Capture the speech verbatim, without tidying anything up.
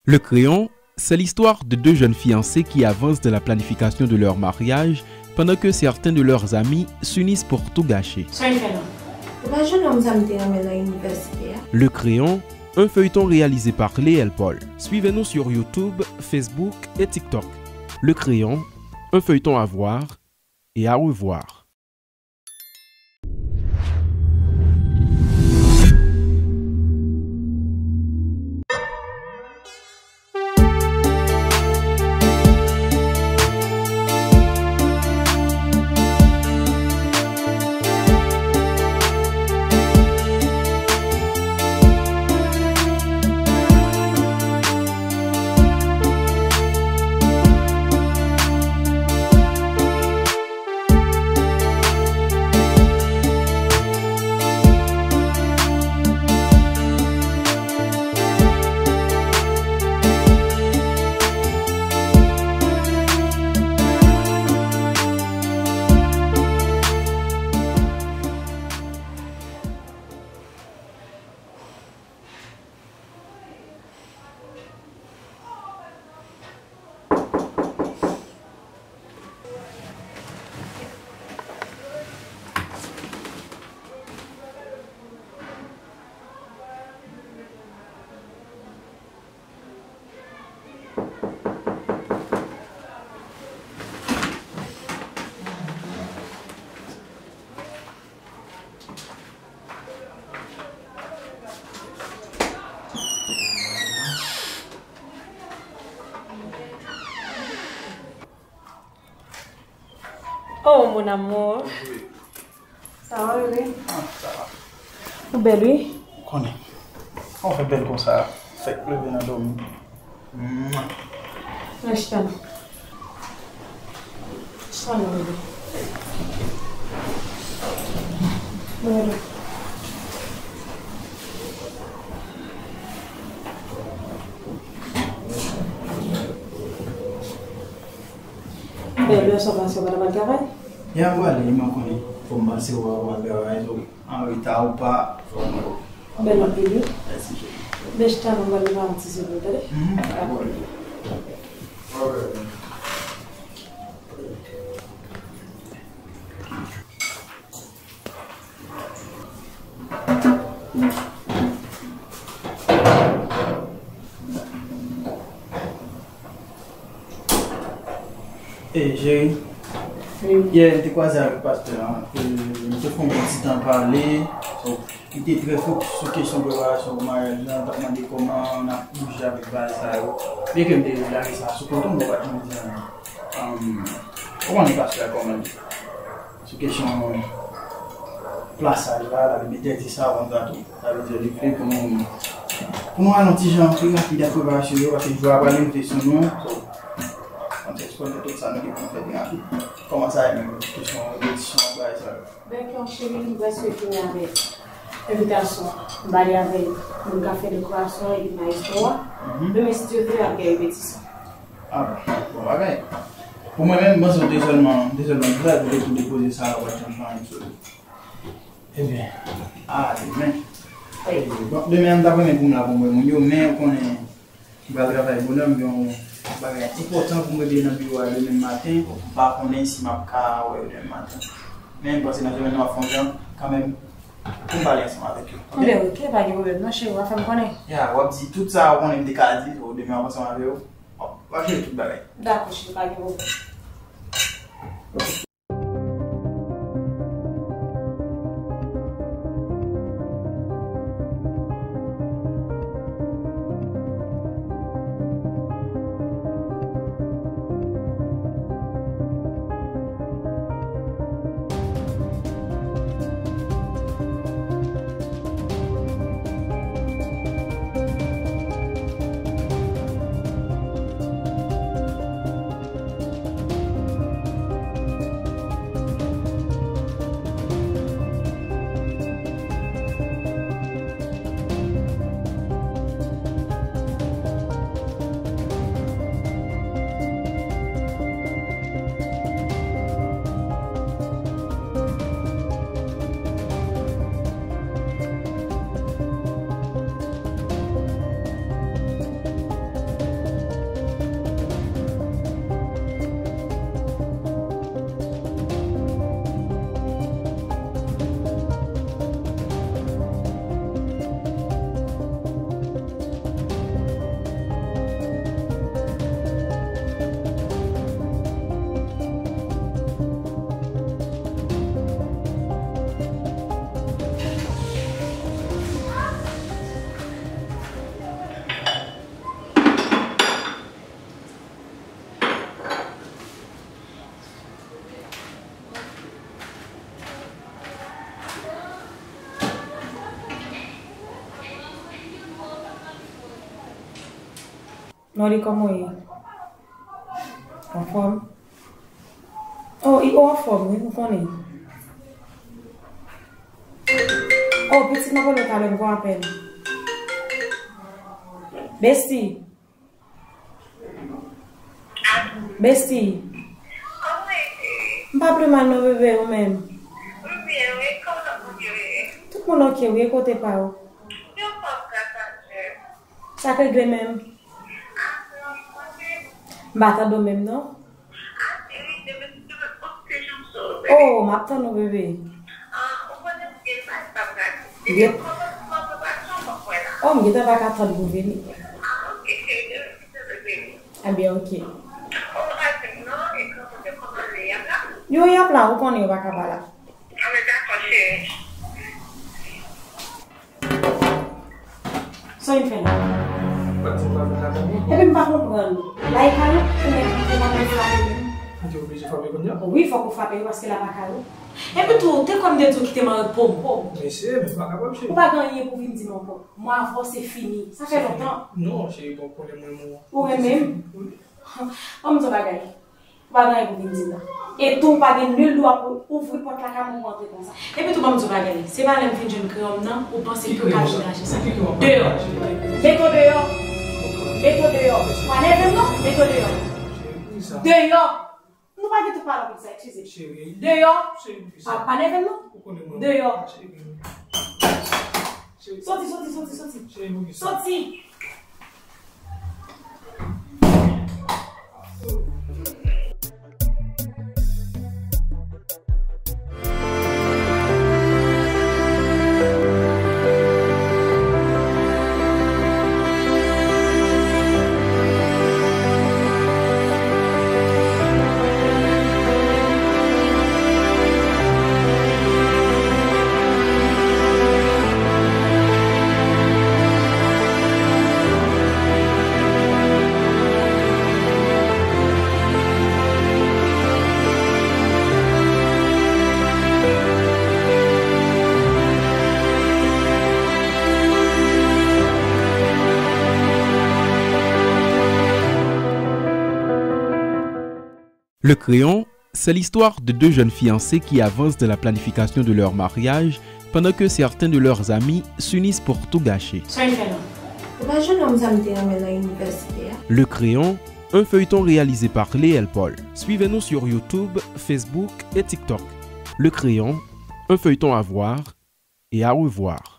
Le Crayon, c'est l'histoire de deux jeunes fiancés qui avancent dans la planification de leur mariage pendant que certains de leurs amis s'unissent pour tout gâcher. Sa l fè la? Ou pa jwenn nonm sa m te renmen nan inivèsite a? Le Crayon, un feuilleton réalisé par Léel Paul. Suivez-nous sur YouTube, Facebook et TikTok. Le Crayon, un feuilleton à voir et à revoir. Oh, mon amour. Sa va, bebe? Ah, sa va. Ou bèl, wi. Ou konnen. Kòman w fè bèl konsa? Fèk leve nan dòmi. Mwa. Nan chita non. Chita non, bebe. Bebe. Bebe, lè sa w pase, w pa t ap al travay? Ya, m prale, m konnen. Fò m pase, w pa al travay, so. An reta ou pa, fò m wè w. Bèl anpil, wi. Mèsi, cheri. Men chita non, m pral nan yon ti segonn, tande? Mhm, pa gen pwoblèm. Ey, cheri. Wi. Yè, m te kwaze avèk pastè a. E, nou te fè yon bon ti tan pale. So, li te trè fokis sou kesyon preparasyon pou maryaj la. Li t ap mande kòman n ap bouje avèk bagay sa yo. Byenke m te lage sa sou kote, m pa t janm di anyen. Ann, ou konnen pastè a kòman l ye. Sou kesyon plasaj la, l ap entèdi sa, konsa tou. Sa vle di, li vle pou nou, pou nou al yon ti jan pi rapid ak preparasyon yo, paske jou a pral rive sou nou. So, konn fè, konn fè tout sa nou gen pou nou fè pi rapid. Kòman sa ye menm, kesyon repetisyon ak bagay sa yo? Bèk yon cheri, m prèske fini avèk envitasyon. M pale avèk moun k ap fè dekorasyon epi maestro a. Mhm. Demen, si Dye vle, ap gen repetisyon. Ah bon, bon bagay. Pou mwen menm, m panse w te sèlman, m te sèlman di sa, pou te tou depoze sa, w pa t janm fè anyen sou li. Ebyen, a demen. Wi. Bon, demen an, m t ap renmen pou m la pou m wè moun yo, men ou konnen, m pral travay bonè, m gen yon bagay enpòtan pou m regle nan biwo a demen maten, m pa konnen si m ap ka wè yo demen maten. Men m panse nan semèn nan, m ap fè yon jan, kanmenm, pou m pale ansanm avèk yo. Oke? Ebyen, oke, pa gen pwoblèm non, cheri, w a fè m konnen. Ya, w ap di tout sa ou konnen m te ka di, so, demen w ap ansanm avè yo. W ap jere tout bagay. Dakò, cheri, pa gen pwoblèm. Non, li kòman w ye? Anfòm? Oh, i, oh, anfòm, wi, nou konnen. Oh, pitit, m ap rele w talè, m gon apèl. Besti. Besti. M pa pi mal non, bebe, ou menm? Tout moun oke, wi, e kote pa ou? Sa k regle menm? M pa tande w menm non. Oh, m ap tann ou, bebe. Yep. Oh, m gentan pa ka tann pou vini. Ebyen, oke. Yo, y ap la, ou konnen yo pa ka pa la. Sa w vin fè la? Epi m pa konprann. La e kay ou, ou mèt rantre, ou pa mèt frape menm? Ou te oblije frape kounye a? Wi, fòk ou frape wi, paske la pa kay ou. Epi tou, te kwè m te di w kite m an repo m. Mesye, men pa kapab, cheri. Ou pa gen anyen pou vin di m ankò. Mwen avè w se fini. Sa fè lontan. Non, cheri, bon, konnen mwen, mwen. Ou renmen m? Wi. Ban m di w bagay. Ou pa gen anyen pou vin di m la. E tou, ou pa gen nil dwa pou ouvri pòt lakay mwen pou antre konsa. Epi tou, ban m di w bagay. Se pa lè m fin jwenn kreyon m nan, ou panse ke w ka vin rache sa. Deyò. Mete w deyò. Mete w deyò. Pa nève m non, mete w deyò. Deyò. Nou pa gen tout pale anpil sa, eskize. Deyò. Pa, pa nève m non. Deyò. Soti, soti, soti, soti. Soti. Le Crayon, c'est l'histoire de deux jeunes fiancés qui avancent dans la planification de leur mariage pendant que certains de leurs amis s'unissent pour tout gâcher. Sa l fè la? Ou pa jwenn nonm sa m te renmen nan inivèsite a? Le Crayon, un feuilleton réalisé par Léel Paul. Suivez-nous sur YouTube, Facebook et TikTok. Le Crayon, un feuilleton à voir et à revoir.